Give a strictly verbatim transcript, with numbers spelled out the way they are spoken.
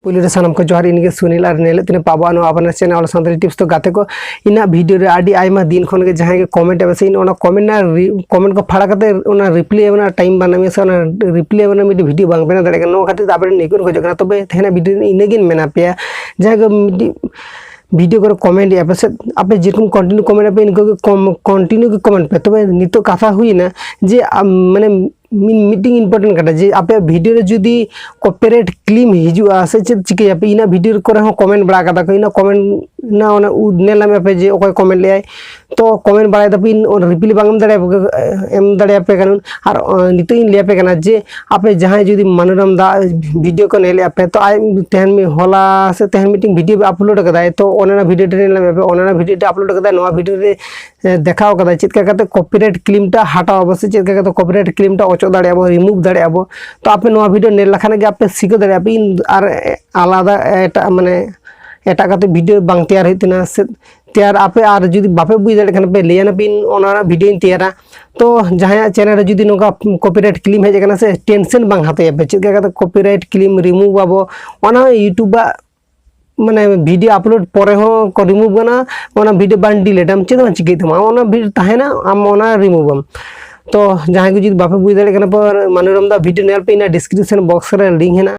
ᱯᱩᱭᱞᱩ ᱨᱮ ᱥᱟᱱᱟᱢ ᱠᱚ ᱡᱚᱦᱟᱨ, ᱤᱧ ᱜᱮ ᱥᱩᱱᱤᱞ ᱟᱨ ᱧᱮᱞᱮᱫ ᱛᱤᱧ ᱯᱮ ᱟᱵᱚᱣᱟᱜ ᱱᱚᱣᱟ ᱟᱵᱟᱱᱟᱨ ᱪᱮᱱᱮᱞ ᱥᱟᱱᱛᱟᱲᱤ ᱴᱤᱯᱥ᱾ ᱛᱚ ᱜᱟᱛᱮ ᱠᱚ, ᱤᱧᱟᱹᱜ ᱵᱷᱤᱰᱤᱭᱳ ᱨᱮ ᱟᱹᱰᱤ ᱟᱭᱢᱟ ᱫᱤᱱ ᱠᱷᱚᱱ ᱜᱮ ᱡᱟᱦᱟᱸᱭ ᱜᱮ ᱠᱚᱢᱮᱱᱴ ᱮᱫ ᱯᱮ ᱥᱮ ᱤᱧ ᱚᱱᱟ ᱠᱚᱢᱮᱱᱴ ᱨᱮᱱᱟᱜ ᱨᱤ- ᱠᱚᱢᱮᱱᱴ ᱠᱚ ᱯᱟᱲᱦᱟᱣ ᱠᱟᱛᱮ ᱚᱱᱟ ᱨᱤᱯᱞᱟᱭ ᱨᱮᱱᱟᱜ ᱴᱟᱭᱤᱢ ᱵᱟᱝ ᱧᱟᱢᱚᱜ ᱥᱮ ᱚᱱᱟ ᱨᱤᱯᱞᱟᱭ ᱨᱮᱱᱟᱜ ᱢᱤᱫᱴᱤᱡ ᱵᱷᱤᱰᱤᱭᱳ ᱵᱟᱝ ᱵᱮᱱᱟᱣ ᱫᱟᱲᱮᱭᱟᱜ ᱠᱟᱱᱟ᱾ ᱱᱚᱣᱟ ᱠᱷᱟᱹᱛᱤᱨ ᱛᱮ ᱟᱵᱮᱱ ᱴᱷᱮᱱ ᱤᱠᱟᱹᱧ ᱠᱷᱚᱡᱚᱜ ᱠᱟᱱᱟ᱾ ᱛᱚᱵᱮ ᱛᱮᱦᱮᱧᱟᱜ ᱵᱷᱤᱰᱤᱭᱳ ᱨᱮ ᱤᱱᱟᱹᱜᱤᱧ ᱢᱮᱱᱟ ᱯᱮᱭᱟ, ᱡᱟᱦᱟᱸᱭ ᱜᱮ ᱢᱤᱫᱴᱤᱡ ᱵᱷᱤᱰᱤᱭᱳ ᱠᱚᱨᱮ ᱠᱚᱢᱮᱱᱴ ᱮᱫᱼᱟ ᱯᱮ ᱥᱮ ᱟᱯᱮ ᱡᱮᱨᱚᱠᱚᱢ ᱠᱚᱱᱴᱤᱱᱤᱭᱩ ᱠᱚᱢᱮᱱᱴ ᱟᱯᱮ ᱤᱱᱠᱟᱹ ᱜᱮ ᱠᱚᱢ ᱠᱚᱱᱴᱤᱱᱤᱭᱩ ᱜᱮ ᱠᱚᱢᱮᱱᱴ ᱯᱮ᱾ ᱛᱚᱵᱮ ᱱᱤᱛᱚᱜ ᱠᱟᱛᱷᱟ ᱦᱩᱭᱱᱟ ᱡᱮ ᱟᱢ ᱢᱟᱱᱮ ᱢᱤ- ᱢᱤᱫᱴᱤᱡ ᱤᱢᱯᱚᱨᱴᱮᱱᱴ ᱠᱟᱛᱷᱟ, ᱡᱮ ᱟᱯᱮᱭᱟᱜ ᱵᱷᱤᱰᱤᱭᱳ ᱨᱮ ᱡᱩᱫᱤ ᱠᱚᱯᱤᱨᱟᱭᱤᱴ ᱠᱞᱮᱢ ᱦᱤᱡᱩᱜᱼᱟ ᱥᱮ ᱪᱮᱫ ᱪᱤᱠᱟᱹᱭᱟᱯᱮ? ᱤᱱᱟᱹ ᱵᱷᱤᱰᱤᱭᱳ ᱠᱚᱨᱮ ᱦᱚᱸ ᱠᱚᱢᱮᱱᱴ ᱵᱟᱲᱟ ᱠᱟᱫᱟ ᱠᱚ, ᱤᱱᱟᱹ ᱠᱚᱢᱮᱱᱴ ᱚᱱᱟ ᱩᱫ ᱧᱮᱞ ᱧᱟᱢ ᱟᱯᱮ ᱡᱮ ᱚᱠᱚᱭ ᱠᱚᱢᱮᱱᱴ ᱞᱮᱜᱼᱟᱭ, ᱛᱚ ᱠᱚᱢᱮᱱᱴ ᱵᱟᱲᱟᱭ ᱫᱟᱯᱮ, ᱤᱱ ᱚᱱᱟ ᱨᱤᱯᱞᱟᱭ ᱵᱟᱝ ᱮᱢ ᱫᱟᱲᱮᱭᱟᱯᱮ, ᱮᱢ ᱫᱟᱲᱮᱭᱟᱯᱮ ᱠᱟᱱᱟ᱾ ᱟᱨ ᱚ, ᱱᱤᱛᱚᱜ ᱤᱧ ᱞᱟᱹᱭᱟᱯᱮ ᱠᱟᱱᱟ ᱡᱮ ᱟᱯᱮ ᱡᱟᱦᱟᱸᱭ ᱡᱩᱫᱤ ᱢᱟᱱᱩᱨᱟᱢ ᱫᱟ ᱵᱷᱤᱰᱤᱭᱳ ᱠᱚ ᱧᱮᱞᱮᱫᱼᱟ ᱯᱮ, ᱛᱚ ᱟᱡ ᱛᱮᱦᱮᱧ ᱢᱤᱫ ᱦᱚᱞᱟ ᱥᱮ ᱛᱮᱦᱮᱧ ᱢᱤᱫᱴᱮᱱ ᱵᱷᱤᱰᱤᱭᱳ ᱟᱯᱞᱳᱰ ᱠᱟᱫᱟᱭ, ᱛᱚ ᱚᱱᱟ ᱚᱱᱟ ᱵᱷᱤᱰᱤᱭᱳ ᱧᱮᱞ ᱧᱟᱢ ᱟᱯᱮ, ᱚᱱᱟ ᱚᱱᱟ ᱵᱷᱤᱰᱤᱭᱳ ᱟᱯᱞᱳᱰ ᱠᱟᱫᱟᱭ, ᱱᱚᱣᱟ ᱵᱷᱤᱰᱤᱭᱳ ᱨᱮ ᱮ, ᱫᱮᱠᱷᱟᱣ ᱠᱟᱫᱟᱭ ᱪᱮᱫ ᱞᱮᱠᱟ ᱠᱟᱛᱮ ᱠᱚᱯᱤᱨᱟᱭᱤᱴ ᱠᱞᱮᱢ ᱴᱟ ᱦᱟᱴᱟᱣ ᱟᱵᱚ ᱥᱮ ᱪᱮᱫ ᱞᱮᱠᱟ ᱠᱟᱛᱮ ᱠᱚᱯᱤᱨᱟᱭᱤᱴ ᱠᱞᱮᱢ ᱴᱟ ᱚᱪᱚᱜ ᱫᱟᱲᱮᱭᱟᱜᱼᱟ ᱵᱚ, ᱨᱤᱢᱩᱵᱷ ᱫᱟᱲᱮᱭᱟᱜᱼᱟ ᱵᱚ᱾ ᱛᱚ ᱟᱯᱮ ᱱᱚᱣᱟ ᱵᱷᱤᱰᱤᱭᱳ ᱧᱮᱞ ᱞᱮᱠᱷᱟᱱ ᱜᱮ ᱟᱯᱮ ᱥᱤᱠᱟᱹ ᱫᱟᱲᱮᱭᱟᱜᱼᱟ ᱯᱮ᱾ ᱤᱧ ᱟᱨ ᱟᱞᱟᱫᱟ ᱮᱴᱟᱜ ᱢᱟᱱᱮ ᱮᱴᱟᱜ ᱠᱟᱛᱮ ᱵᱷᱤᱰᱤᱭᱳ ᱵᱟᱝ ᱛᱮᱭᱟᱨ ᱦᱩᱭᱩᱜ ᱛᱟᱦᱮᱱᱟ ᱥᱮ ᱛᱮᱭᱟᱨ ᱟᱯᱮ, ᱟᱨ ᱡᱩᱫᱤ ᱵᱟᱯᱮ ᱵᱩᱡᱽ ᱫᱟᱲᱮᱭᱟᱜ ᱠᱷᱟᱱ ᱯᱮ ᱞᱟᱹᱭᱟ ᱱᱟᱯᱮ, ᱤᱧ ᱚᱱᱟ ᱨᱮᱱᱟᱜ ᱵᱷᱤᱰᱤᱭᱳᱧ ᱛᱮᱭᱟᱨᱟ᱾ ᱛᱚ ᱡᱟᱦᱟᱸᱭᱟᱜ ᱪᱮᱱᱮᱞ ᱨᱮ ᱡᱩᱫᱤ ᱱᱚᱝᱠᱟ ᱠᱚᱯᱤᱨᱟᱭᱤᱴ ᱠᱞᱮᱢ ᱦᱮᱡ ᱟᱠᱟᱱᱟ ᱥᱮ, ᱴᱮᱱᱥᱮᱱ ᱵᱟᱝ ᱦᱟᱛᱟᱣ ᱟᱯᱮ ᱪᱮᱫ ᱞᱮᱠᱟ ᱠᱟᱛᱮ ᱠᱚᱯᱤᱨᱟᱭᱤᱴ ᱠᱞᱮᱢ ᱨᱤᱢᱩᱵᱷ ᱟᱵᱚ, ᱚᱱᱟ ᱦᱚᱸ ᱤᱭᱩᱴᱩᱵᱟᱜ ᱢᱟᱱᱮ ᱵᱷᱤᱰᱤᱭᱳ ᱟᱯᱞᱳᱰ ᱯᱚᱨᱮ ᱦᱚᱸ ᱠᱚ ᱨᱤᱢᱩᱵᱷ ᱜᱟᱱᱚᱜᱼᱟ, ᱚᱱᱟ ᱵᱷᱤᱰᱤᱭᱳ ᱵᱟᱝ ᱰᱤᱞᱤᱴ ᱟᱢ, ᱪᱮᱫ ᱦᱚᱸ ᱵᱟᱝ ᱪᱤᱠᱟᱹᱭ ᱛᱟᱢᱟ, ᱚᱱᱟ ᱵᱷᱤᱰᱤᱭᱳ ᱛᱟᱦᱮᱱᱟ, ᱟᱢ ᱚᱱᱟ ᱨᱤᱢᱩᱵᱷ ᱟᱢ᱾ ᱛᱚ ᱡᱟᱦᱟᱸᱭ ᱠᱚ ᱡᱩᱫᱤ ᱵᱟᱯᱮ ᱵᱩᱡᱽ ᱫᱟᱲᱮᱭᱟᱜ ᱠᱟᱱᱟ ᱯᱮ, ᱢᱟᱱᱩᱨᱟᱢ ᱫᱟ ᱵᱷᱤᱰᱤᱭᱳ ᱧᱮᱞ ᱯᱮ, ᱤᱧᱟᱹᱜ ᱰᱤᱥᱠᱨᱤᱯᱥᱚᱱ ᱵᱚᱠᱥ ᱨᱮ ᱞᱤᱝᱠ ᱦᱮᱱᱟᱜᱼᱟ᱾